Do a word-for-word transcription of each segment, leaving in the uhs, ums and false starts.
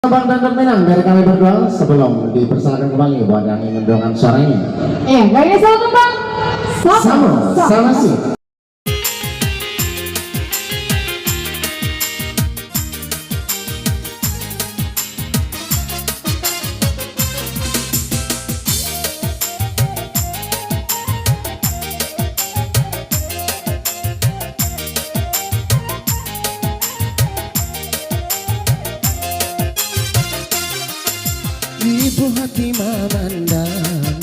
Tembang dan terminang dari kami berdua sebelum dipersilakan kembali buat yang ingin mendengarkan suara ini. Eh, lainnya satu tembang. Sama, sama, sama sih. Ibo hati mamandang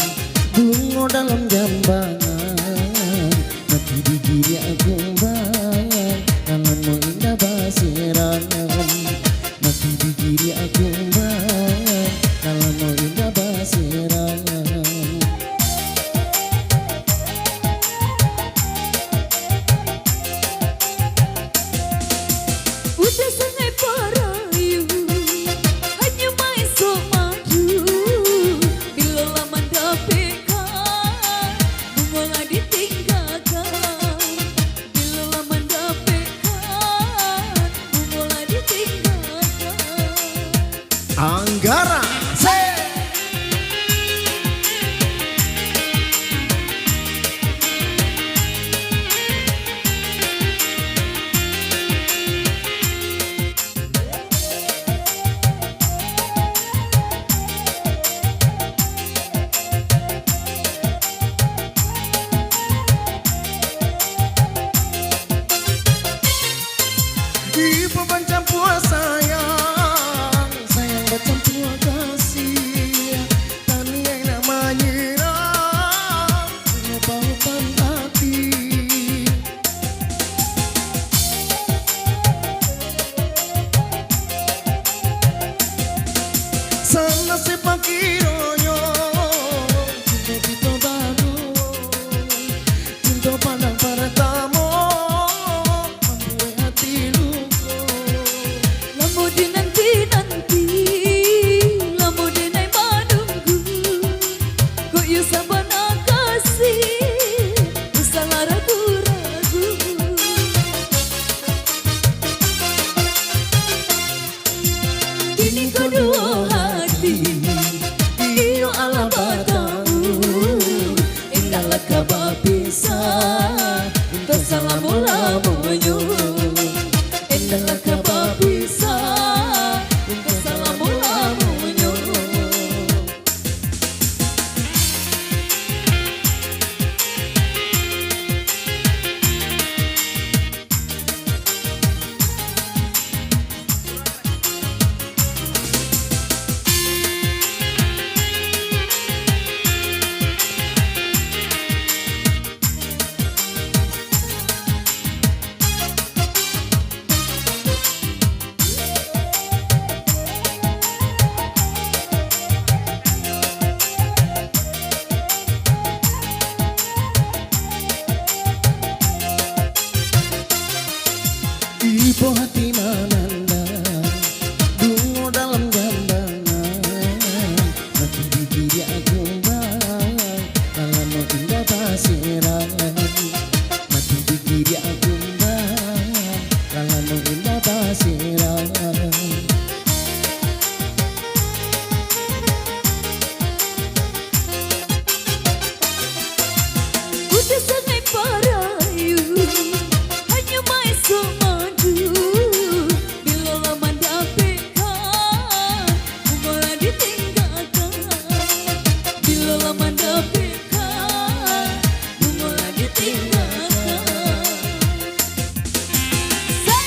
bungo dalam jambangan, mati digiriak kumbang, nan lamo indak basiram. Mati digiriak kumbang, nan lamo indak basiram. Udah sangai parayu, hanyo maesok madu. Bilo lah mandapekkan, bungo lah ditinggakan. Bilo lah mandapekkan, bungo lah ditinggakan. Anggara, se. Ibo bacampua sayang, sayang bacampua kasih, taniang nak manyiram, punyo pautan ati. Sanasib pakironyo, cinto kito baduo, cinto pandang partamo, mambuek ati luko. Lamo dinanti-nanti, lamo denai manunggu, kok iyo sabana kasih, usahlah ragu-ragu. Kini ko duo hati, iyo alah batamu, indaklah ka bapisah, untuak salamo-lamonyo. Indaklah ka bapisah, untuak salamo-lamonyo. Ibo hati mamandang bungo dalam jambangan, mati digiriak kumbang, nan lamo indak basiram. Mati digiriak kumbang, nan lamo indak basiram. Udah sangai parayu, hanyo maesok madu. Bilo lah mandapekkan, bungo lah ditinggakan. Bilo lah mandapekkan, bungo lah ditinggakan. Say.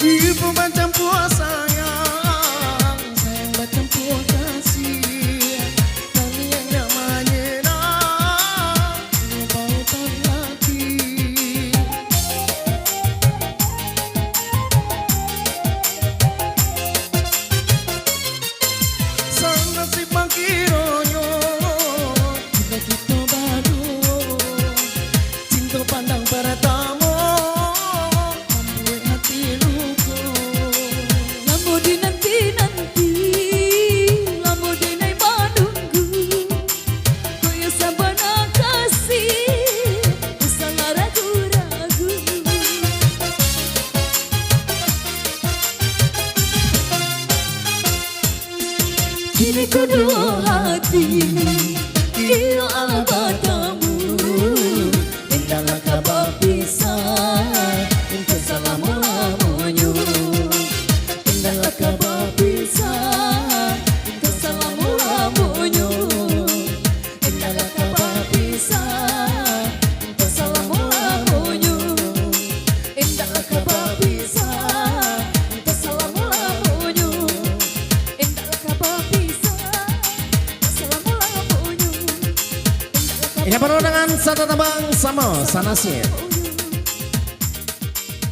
Ibo bacampua sayang, sayang bacampua kasih, taniang nak manyiram, punyo pautan ati. Sanasib pakironyo, cinto kito baduo. Salamo-lamonyo, indaklah ka bapisah. Salamo-lamonyo, indaklah ka bapisah. Salamo-lamonyo, indaklah ka Ini penuh dengan satu tembang sama sanasir.